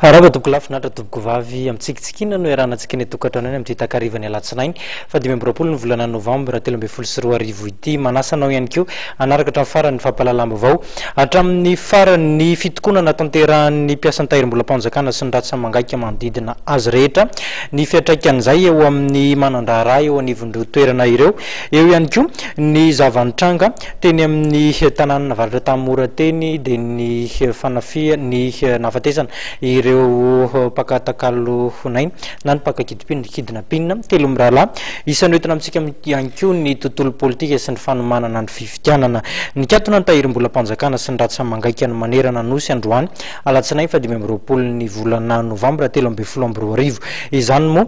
Arahaba tompoko lahy, finaritra tompoko vavy, Amintsikitsikiana no iarahanantsika ny tokantrano any amin'ity takarivan'ny alatsinainy faha 25 ny volana novambra 2013 ity. Manasa anao ihany koa hanaraka hatramin'ny farany ny fampahalalam-baovao hatramin'ny farany ny fitokonana tanterahan'ny mpiasan'ny tahirim-bolam-panjakana sy ny ratsa-mangaika manodidina azy rehetra, ny fiantraikan'izay eo amin'ny manan-draharaha eo anivon'ireo toerana ireo, eo ihany koa ny zava-nitranga Teny amin'ny tanànan'Avaratr'Antanimora teny dia ny fanafihana, ny nahafatesana ireo mpaka takalon'aina na ny mpaka kidnapping telo mirahalahy. Isan'ny hoentina amintsika ihany koa ny tontolo politika sy ny fanomanana ny fifidianana. Nikatona ny tahirim-bolam-panjakana sy ny ratsa-mangaika ny manerana Nosy androany alatsinainy faha 25 ny volana novambra 2013. Izany moa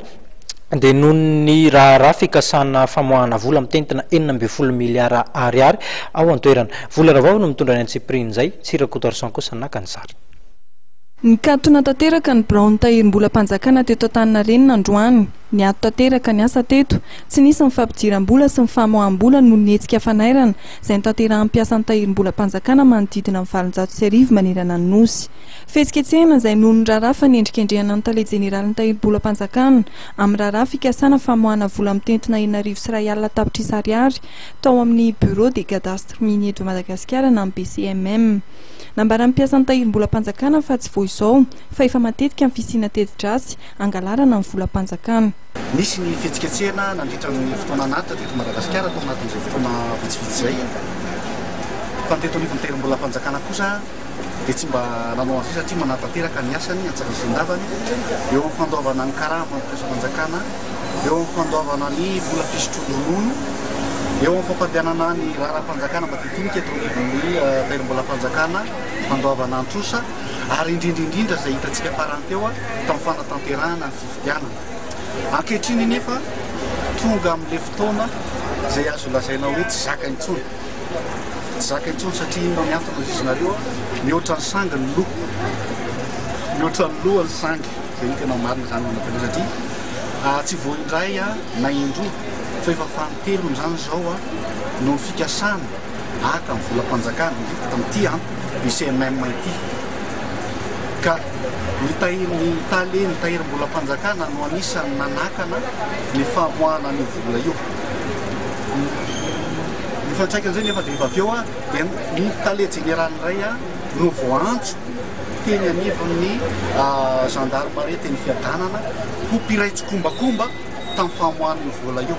dia noho ny raharaha fikasana famoahana vola mitentina 16 miliara ariary ao an-toerana. Vola Ravao no mitondra ny antsipirihin'izay, Tsy Rakotoarison kosa naka ny sary. Nikatona tanteraka ny biraon'ny tahirim-bolam-panjakana teto Antaninarenina androany. Niato tanteraka ny asa teto. Tsy nisy ny fampidiram-bola sy ny famoaham-bola noho ny hetsika fanairana izay notanterahan'ny mpiasan'ny tahirim-bolam-panjakana manodidina ny 1800 manerana ny Nosy. Fihetsiketsehana izay noho ny raharaha fanendrikendrehana ny tale jeneralin'ny Tahirim-bolam-panjakana amin'ny raharaha fikasana famoahana vola mitentina 1061 tapitrisa ariary tao amin'ny Bureau des Cadastres Miniers de Madagascar na ny BCMM. Nambaran'ny mpiasan'ny Tahirim-bolam-panjakana fa tsy vao izao fa efa matetika ny fisiana teti-dratsy hangalarana ny volam-panjakana. Nisy ny fihetsiketsehana nandritra ny fotoana naharitra teto Madagasikara tao anatin'izay fotoana vitsivitsy izay fa ny teto anivon'ny Tahirim-bolam-panjakana kosa dia tsy mba nanao an'izay satria manatanteraka ny asany antsakazin-davany eo amin'ny fandoavana ny karama mpiasam-panjakana, eo amin'ny fandoavana ny vola fisotroan-dronono, eo amin'ny fampandehanana ny raharaham-panjakana madinidinika eto anivon'ny tahirim-bolam-panjakana, fandoavana ny trosa ary indrindra indrindra izay hitantsika farany teo tamin'ny fanatanterahana ny fifidianana. Ankehitriny anefa tonga amin'ilay fotoana izay azo lazaina hoe tsy zaka intsony. Tsy zaka intsony satria inona ny antony hoy izy nareo a, mihoatra ny sangy ny loha, mihoatra ny loha ny sangy, zay no tena marina zany manao satria tsy vao indray a na indroa fa efa fanintelony zany zao a noho ny fikasana haka ny volam-panjakana indrindra tamin'ity an BCMM ity ka ny tahiry ny tale ny tahirim-bolam-panjakana no anisan'ny nanakana ny famoahana an'io vola io. Ny fiantraikan'izay nefa dia rehefa avy eo dia ny tale jeneraly indray no voaantso teny anivon'ny gendarmerie teny Fiadanana ho mpiray tsikombakomba tamin'ny famoahana io vola io.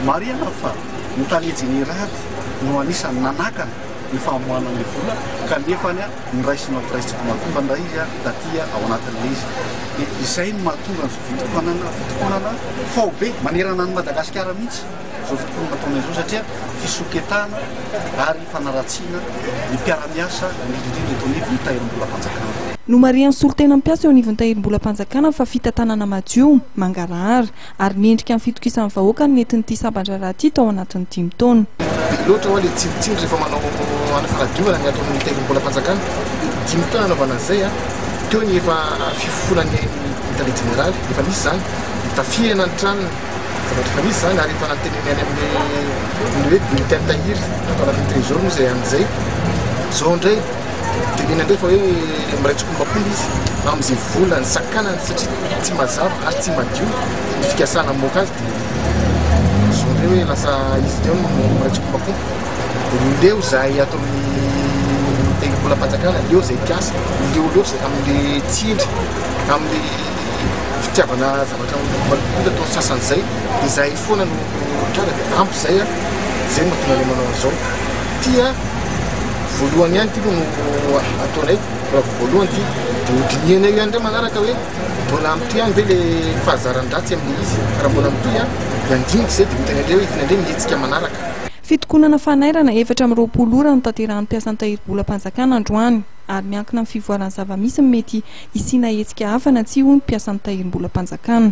Marihana fa ny tale jeneraly no anisan'ny nanakana ny famoahana ny vola kanefa noraisina ho mpiray tsikombakomba indray izy taty ao anatin'ilay izy. Dia izay no mahatonga an'izao fitokonana fitokonana faobe manerana an'i Madagasikara mihitsy izao fitokonana ataonay izao satria fisoketana ary fanaratsiana ny mpiara-miasa indrindra indrindra eto anivon'ny tahirim-bolam-panjakana. Nomarihan'ny solontena mpiasa eo anivon'ny tahirim-bolam-panjakana fa fitantanana madio, mangarahara ary mendrika ny fitokisan'ny vahoaka no nentin'ity sampan-draharaha ity tao anatin'ny dimy taona. Be loatra hoa le tsindritsindry rehefa manao ana fanadiovana ny ato amin'ny tahirim-bolam-panjakana. Dimy taona nanaovana an'izay a, teo ny efa fifofoana ny tale jeneraly, efa nisy izany, nitafihana ny tranony, zavatra efa nisy izany ary efa nanteneny any amin'ny ny hoe bulletin tahiry ato anatin'ny trésor moa izay an'izay. Izao indray Tenenina indray fa hoe miray tsikombakomba izy amin'izay vola nisakanany satria tsy mazava ary tsy madio ny fikasana hamoaka azy dia izao indray hoe lasa izy indray no miray tsikombakomba. Dia leo izahay ato amin'ny tahirim-bolam-panjakana, leo izay mpiasa, leo loatra izay amin'ilay tsindry, amin'ilay fitiavana zavatra maloto ataon'ny sasany izay dia izahay foana no tratra dia ampy izay an, izay no mahatonga anay manao an'izao. Tia voalohany ihany ity no ataonay, mbola vao voalohany ity, dia hodinihanay ihany indray manaraka hoe mbola mitohy ihany ve le fahazaran-dratsy amin'ilay izy, fa raha mbola mitohy an, dia handinika izay dia ho hitanay indray hoe inona indray ny hetsika manaraka. Fitokonana fanairana 24 ora notanterahan'ny mpiasan'ny tahirim-bolam-panjakana androany ary miankina amin'ny fivoaran'ny zava-misy ny mety hisiana hetsika hafa na tsia hoy ny mpiasan'ny tahirim-bolam-panjakana.